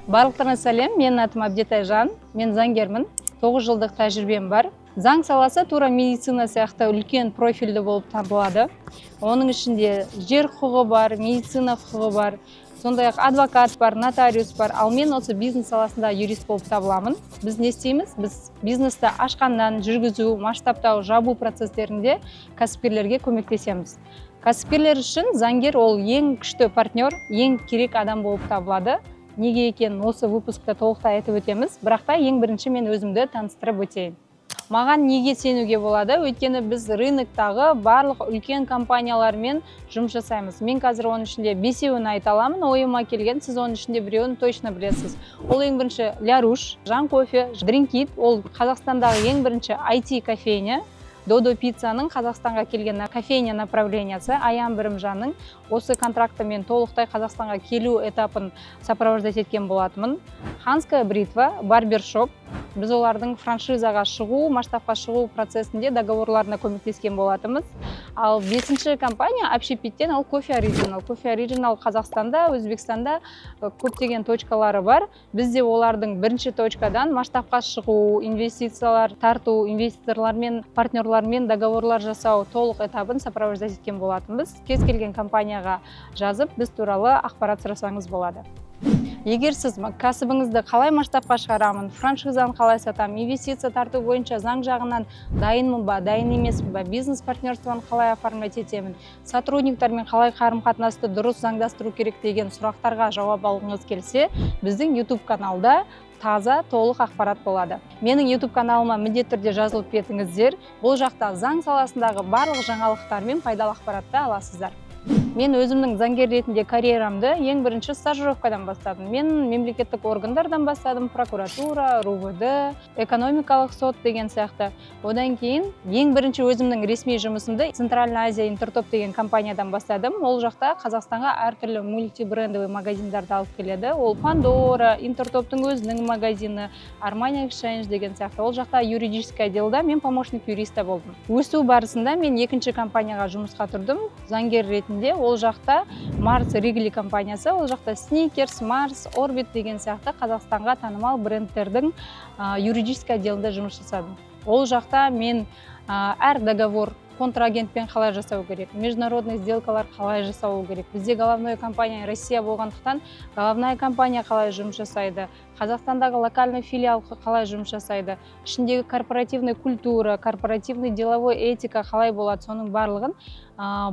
Барлықтарыңа сәлем! Менің атым Әбдет Айжан, мен заңгермін, 9 жылдық тәжірибем бар. Заң саласы тура медицина сияқты үлкен профильді болып табылады. Оның ішінде жер құқығы бар, медицина құқығы бар, сондай ақ адвокат бар, нотариус бар. Ал мен осы бизнес саласында юрист болып табыламын. Біз не істейміз? Біз бизнесті ашқаннан жүргізу, масштабтау, жабу процестерінде кәсіпкерлерге көмектесеміз. Кәсіпкерлер үшін заңгер ол ең күшті партнер, ең керек адам болып табылады. Неге екенін осы выпускта толықтай айтып өтеміз, бірақ та ең бірінші мен өзімді таныстырып өтейін. Маған неге сенуге болады? Өйткені біз рыноктағы барлық үлкен компаниялармен жұмыс жасаймыз. Мен қазір оның ішінде бесеуін айта аламын ойыма келген, сіз оның ішінде біреуін точно білесіз. Ол ең бірінші Ляруш, Жан Кофе, Дринкит, ол Қазақстандағы ең бірінші IT кофейня, Додо Пиццаның Қазақстанға келген кофейня направлениясы, Аян Бірімжанның осы контрактымен толықтай Қазақстанға келу этапын сопровождать еткен болатынмын. Ханская бритва, барбершоп, біз олардың франшизаға шығу, масштабқа шығу процесінде договорларына көмектескен болатынбыз. Ал бесінші компания общепиттен, ол Кофе Оригинал. Кофе Оригинал Қазақстанда, Өзбекстанда көптеген точкалары бар. Біз де олардың бірінші точкадан масштабқа шығу, инвестициялар тарту, инвесторлармен, партнерлармен договорлар жасау толық этапын сопровождать еткен болатынбыз. Кез келген компанияға жазып, біз туралы ақпарат сұрасаңыз болады. Егер сіз кәсібіңізді қалай масштабқа шығарамын, франшизаны қалай сатамын, инвестиция тарту бойынша заң жағынан дайынмын ба, дайын емеспін ба, бизнес партнерствоны қалай оформлять етемін, сотрудниктармен қалай қарым қатынасты дұрыс заңдастыру керек деген сұрақтарға жауап алғыңыз келсе, біздің YouTube каналда таза, толық ақпарат болады. Менің YouTube каналыма міндетті түрде жазылып кетіңіздер. Бұл жақта заң саласындағы барлық жаңалықтар мен пайдалы ақпаратты аласыздар. Мен өзімнің заңгер ретінде карьерамды ең бірінші стажировкадан бастадым. Мен мемлекеттік органдардан бастадым: прокуратура, РУВД, экономикалық сот деген сияқты. Одан кейін ең бірінші өзімнің ресми жұмысымды Центральная Азия Интертоп деген компаниядан бастадым. Ол жақта Қазақстанға әртүрлі мультибрендовый магазиндарды алып келеді. Ол Пандора, Интертоптың өзінің магазині, Армани Exchange деген сияқты. Ол жақта юридический отделда мен помощник юриста болдым. Өсу барысында мен екінші компанияға жұмысқа тұрдым заңгер ретінде. Ол жақта Марс Ригли компаниясы, ол жақта Сникерс, Марс, Орбит деген сияқты Қазақстанға танымал брендтердің юридический отделінде жұмыс жасадым. Ол жақта мен әр договор контрагентпен қалай жасау керек, международный сделкалар қалай жасалу керек, бізде головной компания Россия болғандықтан, головная компания қалай жұмыс жасайды, Қазақстандағы локальный филиал қалай жұмыс жасайды, ішіндегі корпоративный культура, корпоративный деловой этика қалай болады, соның барлығын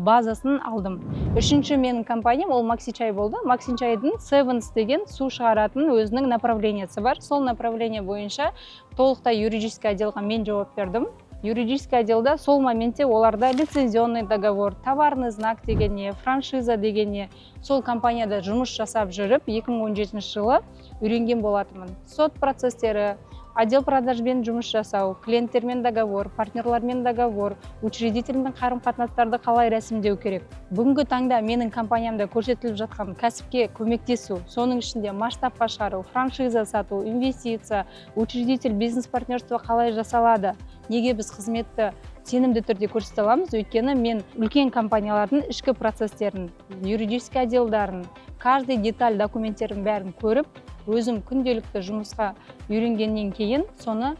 базасын алдым. Үшінші менің компаниям ол Макси Чай болды. Макси Чайдың Севенс деген су шығаратын өзінің направлениясы бар. Сол направление бойынша толықтай юридический отделға мен жауап бердім. Юридический отделда сол моментте оларда лицензионный договор, товарный знак деген не, франшиза деген не, сол компанияда жұмыс жасап жүріп 2017 жылы үйренген болатынмын. Сот процестері, отдел продажбен жұмыс жасау, клиенттермен договор, партнерлармен договор, учредительмен қарым қатынастарды қалай рәсімдеу керек. Бүгінгі таңда менің компаниямда көрсетіліп жатқан кәсіпке көмектесу, соның ішінде масштабқа шығару, франшиза сату, инвестиция, учредитель бизнес партнерство қалай жасалады, неге біз қызметті сенімді түрде көрсете аламыз? Өйткені мен үлкен компаниялардың ішкі процестерін, юридический отделдарын, каждый деталь документтерін бәрін көріп, өзім күнделікті жұмысқа үйренгеннен кейін соны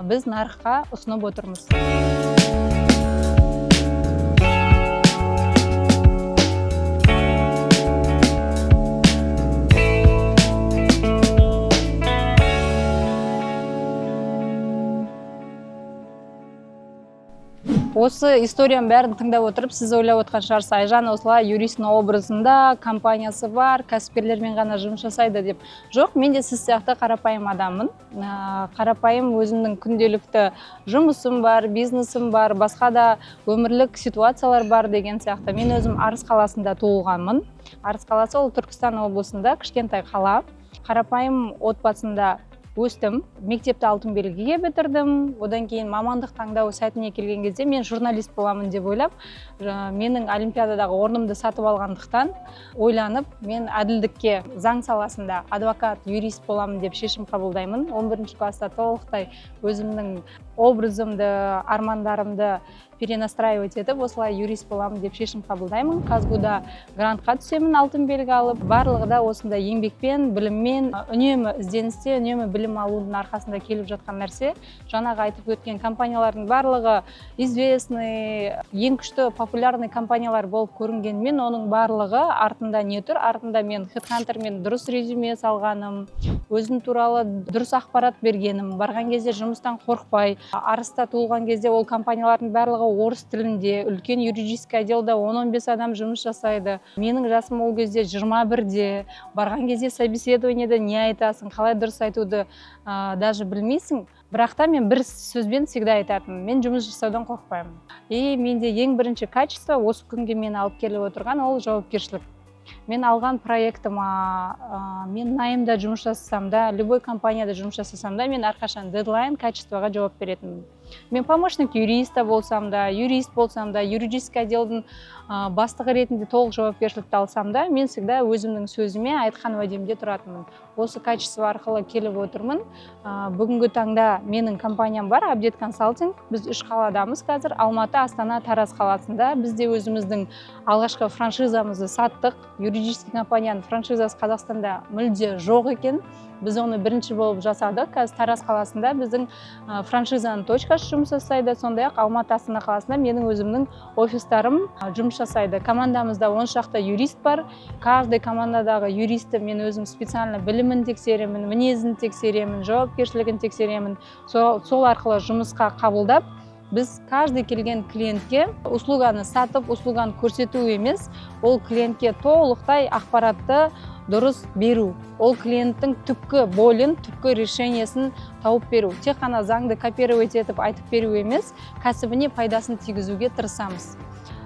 біз нарыққа ұсынып отырмыз. Осы историяның бәрін тыңдап отырып, сіз ойлап отқан шығарсыз: Айжан осылай юристің образында, компаниясы бар, кәсіпкерлермен ғана жұмыс жасайды деп. Жоқ, мен де сіз сияқты қарапайым адаммын. Қарапайым өзімнің күнделікті жұмысым бар, бизнесім бар, басқа да өмірлік ситуациялар бар деген сияқты. Мен өзім Арыс қаласында туылғанмын. Арыс қаласы ол Түркістан облысында кішкентай қала. Қарапайым отбасында өстім. Мектепті алтын белгіге бітірдім. Одан кейін мамандық таңдау сәтіне келген кезде мен журналист боламын деп ойлап, менің олимпиададағы орнымды сатып алғандықтан, ойланып, мен әділдікке, заң саласында адвокат, юрист боламын деп шешім қабылдаймын. 11 класста толықтай өзімнің Образымды, армандарымды перенастраивать етіп, осылай юрист боламын деп шешім қабылдаймын. КазГУда грантқа түсемін, алтын белгі алып. Барлығы да осындай еңбекпен, біліммен, үнемі ізденісте, үнемі білім алудың арқасында келіп жатқан нәрсе. Жаңағы айтып өткен компаниялардың барлығы известный, ең күшті, популярный компаниялар болып көрінгенмен, оның барлығы артында не тұр? Артында мен хедхантермен дұрыс резюме салғаным, өзім туралы дұрыс ақпарат бергенім, барған кезде жұмыстан қорықпай. Арыста туылған кезде ол компаниялардың барлығы орыс тілінде, үлкен юридический отделда 10-15 адам жұмыс жасайды. Менің жасым ол кезде 21-де. Барған кезде собеседованиеде не айтасың, қалай дұрыс айтуды даже білмейсің. Бірақ та мен бір сөзбен всегда айтатынмын: мен жұмыс жасаудан қорықпаймын. И менде ең бірінші качество, осы күнге мені алып келіп отырған, ол жауапкершілік. Мен алған проектіма, мен наймда жұмыс жасасам да, любой компанияда жұмыс жасасам да, мен әрқашан дедлайн, качествоға жауап беретінмін. Мен помощник юриста болсам да, юрист болсам да, юридический отделдің бастығы ретінде толық жауапкершілікті алсам да, мен всегда өзімнің сөзіме, айтқан уәдемде тұратынмын. Осы качество арқылы келіп отырмын. Бүгінгі таңда менің компаниям бар, Абдет Консалтинг. Біз үш қаладамыз қазір: Алматы, Астана, Тараз қаласында. Біз де өзіміздің алғашқы франшизамызды саттық. Юридический компанияның франшизасы Қазақстанда мүлде жоқ екен, біз оны бірінші болып жасадық. Қазір Тараз қаласында біздің франшизаның точкасы жұмыс жасайды. Сондай ақ Алматы, Астана қаласында менің өзімнің офистарым жұмыс жасайды. Командамызда 10 шақты юрист бар. Каждый командадағы юристті мен өзім специально білімін тексеремін, мінезін тексеремін, жауапкершілігін тексеремін. Сол арқылы жұмысқа қабылдап, біз каждый келген клиентке услуганы сатып, услуганы көрсету емес, ол клиентке толықтай ақпаратты дұрыс беру, ол клиенттің түпкі болін, түпкі решениесін тауып беру, тек қана заңды копировать етіп айтып беру емес, кәсібіне пайдасын тигізуге тырысамыз.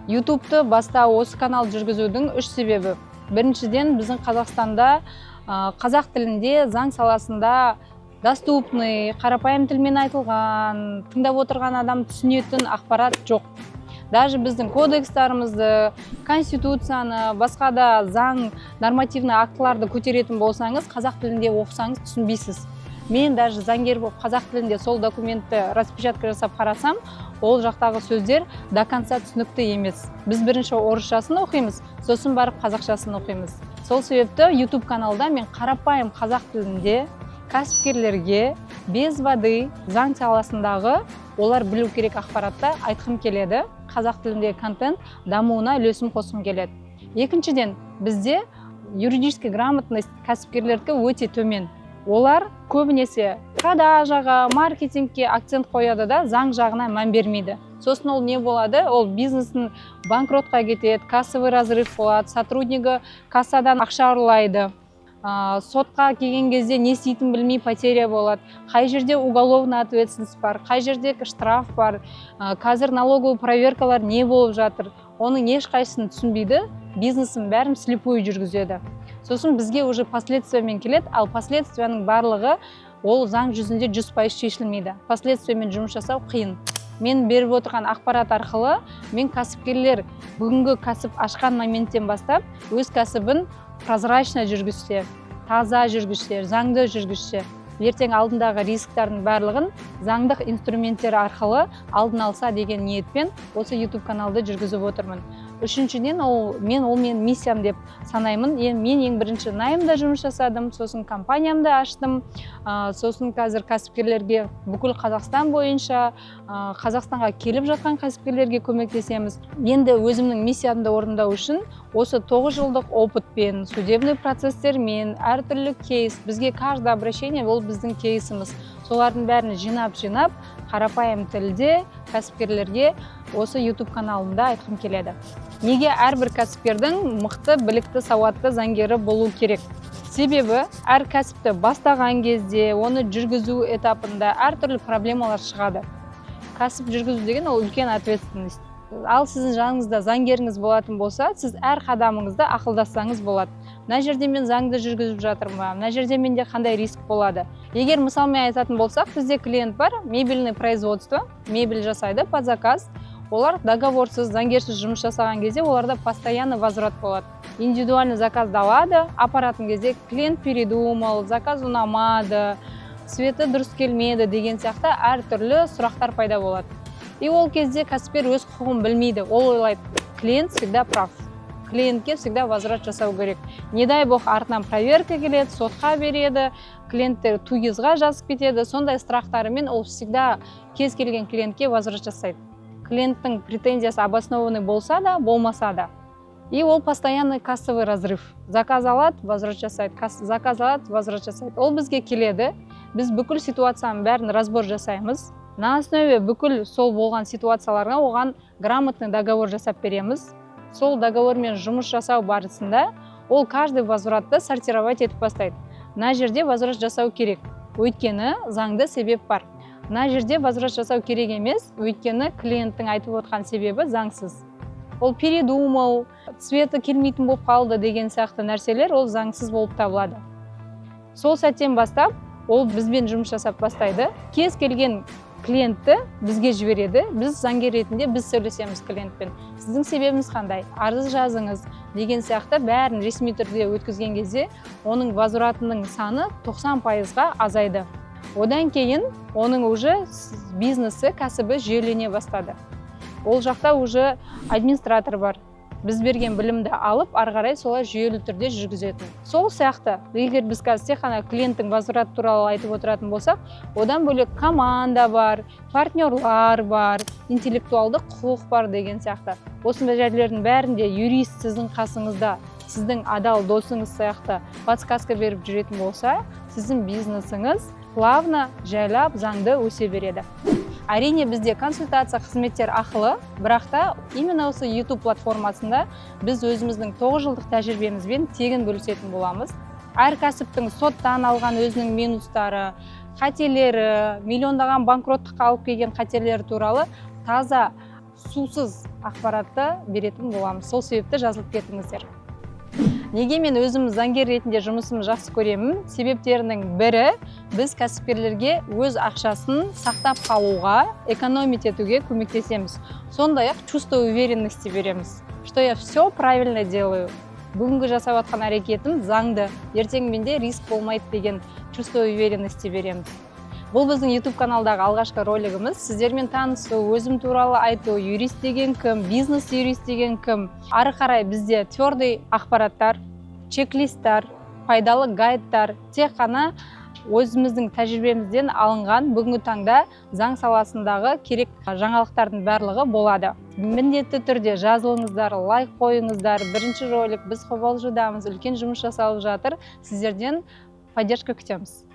Ютубты бастау, осы канал жүргізудің үш себебі. Біріншіден, біздің Қазақстанда қазақ тілінде заң саласында доступный, қарапайым тілмен айтылған, тыңдап отырған адам түсінетін ақпарат жоқ. Даже біздің кодекстарымызды, конституцияны, басқа да заң, нормативный актыларды көтеретін болсаңыз, қазақ тілінде оқысаңыз, түсінбейсіз. Мен даже заңгер болып қазақ тілінде сол документті распечатка жасап қарасам, ол жақтағы сөздер до конца түсінікті емес. Біз бірінші орысшасын оқимыз, сосын барып қазақшасын оқимыз. Сол себепті YouTube каналда мен қарапайым қазақ тілінде кәсіпкерлерге без воды заң саласындағы олар білу керек ақпаратты айтқым келеді, қазақ тіліндегі контент дамуына үлесім қосқым келеді. Екіншіден, бізде юридический грамотность кәсіпкерлердікі өте төмен. Олар көбінесе продажаға, маркетингке акцент қояды да, заң жағына мән бермейді. Сосын ол не болады? Ол бизнесін банкротқа кетеді, кассовый разрыв болады, сотруднигі кассадан ақша ұрлайды, сотқа келген кезде не істейтінін білмей, потеря болады. Қай жерде уголовный ответственность бар, қай жерде штраф бар, қазір налоговый проверкалар не болып жатыр, оның ешқайсысын түсінбейді, бизнесін бәрін вслепую жүргізеді. Сосын бізге уже последствиямен келеді. Ал последствияның барлығы ол заң жүзінде 100% шешілмейді, последствиямен жұмыс жасау қиын. Мен беріп отырған ақпарат арқылы мен кәсіпкерлер бүгінгі кәсіп ашқан моменттен бастап өз кәсібін прозрачно жүргізсе, таза жүргізсе, заңды жүргізсе, ертең алдындағы рисктардың барлығын заңдық инструменттер арқылы алдын алса деген ниетпен осы YouTube каналды жүргізіп отырмын. Үшіншіден, ол менің миссиям деп санаймын. Мен ең бірінші наймда жұмыс жасадым, сосын компаниямды аштым, сосын қазір кәсіпкерлерге бүкіл Қазақстан бойынша, Қазақстанға келіп жатқан кәсіпкерлерге көмектесеміз. Енді өзімнің миссиямды орындау үшін осы 9 жылдық опытпен, судебный процесстермен, әртүрлі кейс, бізге каждое обращение ол біздің кейсіміз, солардың бәрін жинап жинап қарапайым тілде кәсіпкерлерге осы YouTube каналымда айтқым келеді. Неге әрбір кәсіпкердің мықты, білікті, сауатты заңгері болу керек? Себебі әр кәсіпті бастаған кезде, оны жүргізу этапында әртүрлі проблемалар шығады. Кәсіп жүргізу деген ол үлкен ответственность. Ал сіздің жаныңызда заңгеріңіз болатын болса, сіз әр қадамыңызда ақылдассаңыз болады: мына жерде мен заңды жүргізіп жатырмын ба, мына жерде менде қандай риск болады? Егер мысалмен айтатын болсақ, бізде клиент бар, мебельный производство, мебель жасайды под заказ. Олар договорсыз, заңгерсіз жұмыс жасаған кезде оларда постоянно возврат болады. Индивидуальный заказды алады, апаратын кезде клиент передумал, заказ ұнамады, Цветі дұрыс келмеді деген сияқты әртүрлі сұрақтар пайда болады. И ол кезде кәсіпкер өз құқығын білмейді. Ол ойлайды: клиент всегда прав, клиентке всегда возврат жасау керек. Не дай бог, артынан проверка келеді, сотқа береді, клиенттер 2ГИС-ға жазып кетеді. Сондай страхтарымен ол всегда кез келген клиентке возврат жасайды, клиенттің претензиясы обоснованный болса да, болмаса да. И ол постоянный кассовый разрыв: заказ алады, возврат жасайды, заказ алады, возврат жасайды. Ол бізге келеді, біз бүкіл ситуацияның бәрін разбор жасаймыз. На основе бүкіл сол болған ситуацияларға оған грамотный договор жасап береміз. Сол договормен жұмыс жасау барысында ол каждый возвратты сортировать етіп бастайды: мына жерде возврат жасау керек, өйткені заңды себеп бар, мына жерде возврат жасау керек емес, өйткені клиенттің айтып отқан себебі заңсыз, ол передумал, цветі келмейтін болып қалды деген сияқты нәрселер, ол заңсыз болып табылады. Сол сәттен бастап ол бізбен жұмыс жасап бастайды. Кез келген клиентті бізге жібереді. Біз заңгер ретінде біз сөйлесеміз клиентпен: сіздің себебіңіз қандай, арыз жазыңыз деген сияқты. Бәрін ресми түрде өткізген кезде оның возвратының саны 90%-ға азайды. Одан кейін оның уже бизнесі, кәсібі жүйелене бастады. Ол жақта уже администратор бар, біз берген білімді алып, ары қарай солай жүйелі түрде жүргізетін. Сол сияқты, егер біз қазір тек қана клиенттің возвраты туралы айтып отыратын болсақ, одан бөлек команда бар, партнерлар бар, интеллектуалдық құқық бар деген сияқты. Осындай жерлердің бәрінде юрист сіздің қасыңызда, сіздің адал досыңыз сияқты подсказка беріп жүретін болса, сіздің бизнесіңіз плавно, жайлап, заңды өсе береді. Әрине, бізде консультация қызметтер ақылы, бірақ та именно осы YouTube платформасында біз өзіміздің 9 жылдық тәжірибемізбен тегін бөлісетін боламыз. Әр кәсіптің соттан алған өзінің минустары, қателері, миллиондаған банкроттыққа алып келген қателері туралы таза, сусыз ақпаратты беретін боламыз. Сол себепті жазылып кетіңіздер. Неге мен өзім заңгер ретінде жұмысымды жақсы көремін? Себептерінің бірі: біз кәсіпкерлерге өз ақшасын сақтап қалуға, экономить етуге көмектесеміз. Сондай ақ чувство уверенности береміз, что я все правильно делаю, бүгінгі жасап жатқан әрекетім заңды, ертең менде риск болмайды деген чувство уверенности береміз. Бұл біздің YouTube каналдағы алғашқы ролигіміз, сіздермен танысу, өзім туралы айту, юрист деген кім, бизнес юрист деген кім. Ары қарай бізде твердый ақпараттар, чек-листтар, пайдалы гайдтар, тек қана өзіміздің тәжірибемізден алынған бүгінгі таңда заң саласындағы керек жаңалықтардың барлығы болады. Міндетті түрде жазылыңыздар, лайк қойыңыздар. Бірінші ролик, біз қобалжудамыз, үлкен жұмыс жасалып жатыр, сіздерден поддержка күтеміз.